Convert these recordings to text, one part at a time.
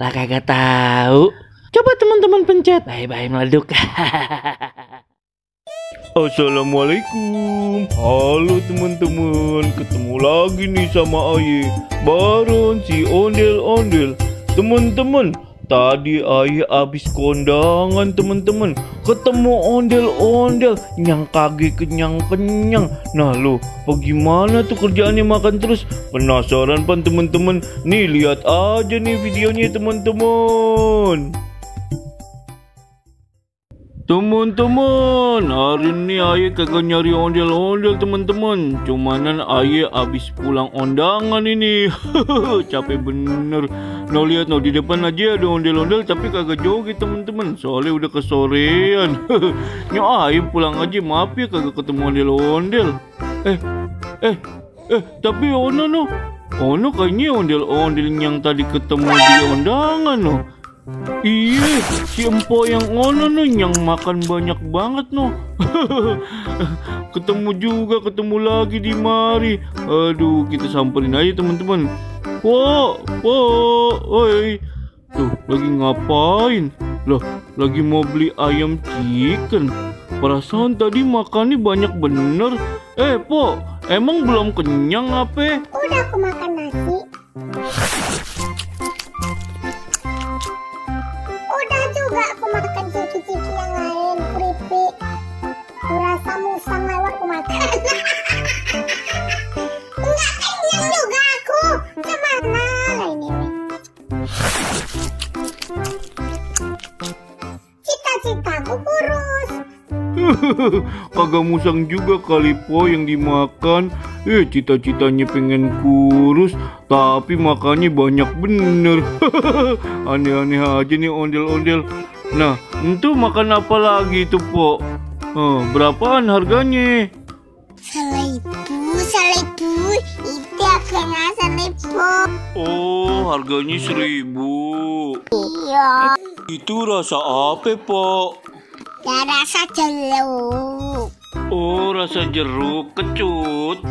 Lah kagak tahu. Coba teman-teman pencet. Bye-bye meleduk. Assalamualaikum. Halo teman-teman, ketemu lagi nih sama Aye Baron si ondel-ondel. Teman-teman, tadi Aye habis kondangan teman-teman. Ketemu ondel-ondel yang kagak kenyang-kenyang. Nah lo, bagaimana tuh kerjaannya makan terus? Penasaran pan teman-teman? Nih lihat aja nih videonya teman-teman. Teman-teman, hari ini Aye kagak nyari ondel-ondel teman-teman. Cumanan Aye abis pulang undangan ini. Capek bener. Nah lihat di depan aja ada ondel-ondel tapi kagak joget teman-teman. Soalnya udah kesorean. Nya Aye pulang aja, maaf ya kagak ketemu ondel-ondel. Tapi Ono kayaknya ondel-ondel yang tadi ketemu di undangan Iya, si empo yang ono yang makan banyak banget ketemu lagi di mari. Aduh, kita samperin aja teman-teman. Oi. Tuh, lagi ngapain? Loh, lagi mau beli ayam chicken. Perasaan tadi makannya banyak bener. Po, emang belum kenyang apa? Udah aku makan nasi. Aku makan ciki-ciki yang lain, keripik. Kurasa musang lewat aku makan. Enggak kenyang juga aku. Gimana lah ini? Cita-citaku kurus. Kagak musang juga kali po yang dimakan. Cita-citanya pengen kurus tapi makannya banyak bener. Aneh-aneh aja nih ondel-ondel. Nah, itu makan apa lagi tuh po? Berapaan harganya? 1.000. Itu harganya 1.000. Oh, harganya 1.000. Iya. Itu rasa apa po? Ya rasa jeruk. Oh, rasa jeruk kecut.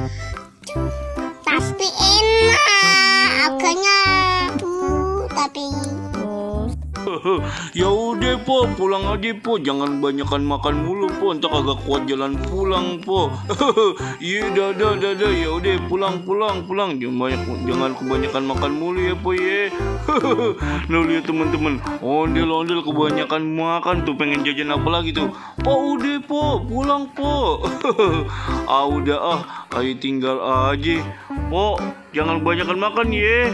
Pasti enak. Harganya tapi ya udah po, pulang aja po, jangan banyakan makan mulu po, entar kagak kuat jalan pulang po. Iya dadah. Ya udah pulang, jangan kebanyakan makan mulu ya po ye. Nah lihat teman-teman, ondel-ondel kebanyakan makan tuh, pengen jajan apa lagi tuh? Udah po, pulang po. Udah ayo tinggal aja po, jangan kebanyakan makan ye.